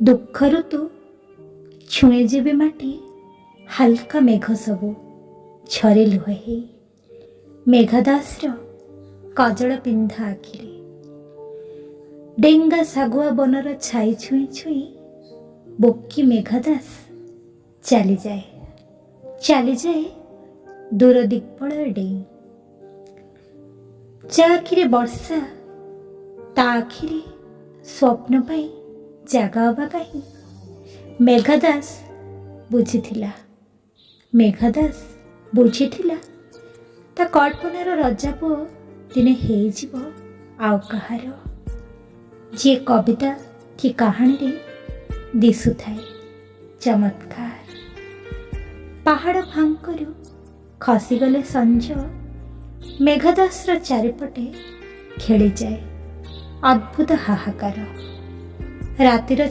ଦୁଃଖ ଋତୁ ଛୁଏଁ ଯେବେ ମାଟି, ହାଲକା ମେଘ ସବୁ ଝରେ ଲୁହ ହେଇ ମେଘଦାସର କଜଳ ପିନ୍ଧା ଆଖିରେ। ଡେଙ୍ଗା ଶାଗୁଆ ବନର ଛାଇ ଛୁଇଁ ଛୁଇଁ ବୋକି ମେଘଦାସ ଚାଲିଯାଏ, ଚାଲିଯାଏ ଦୂର ଦିଗ୍ବଳୟ ଡେଇଁ। ଯା ଆଖିରେ ବର୍ଷା, ତା ଆଖିରେ ସ୍ୱପ୍ନ ପାଇଁ ଜାଗା ଅବା କାହିଁ? ମେଘଦାସ ବୁଝିଥିଲା, ମେଘଦାସ ବୁଝିଥିଲା, ତା କଳ୍ପନାର ରଜାପୁଅ ଦିନେ ହେଇଯିବ ଆଉ କାହାର, ଯିଏ କବିତା କି କାହାଣୀରେ ଦିଶୁଥାଏ ଚମତ୍କାର। ପାହାଡ଼ ଫାଙ୍କରୁ ଖସିଗଲେ ସଞ୍ଜ ମେଘଦାସର ଚାରିପଟେ ଖେଳିଯାଏ ଅଦ୍ଭୁତ ହାହାକାର। ରାତିର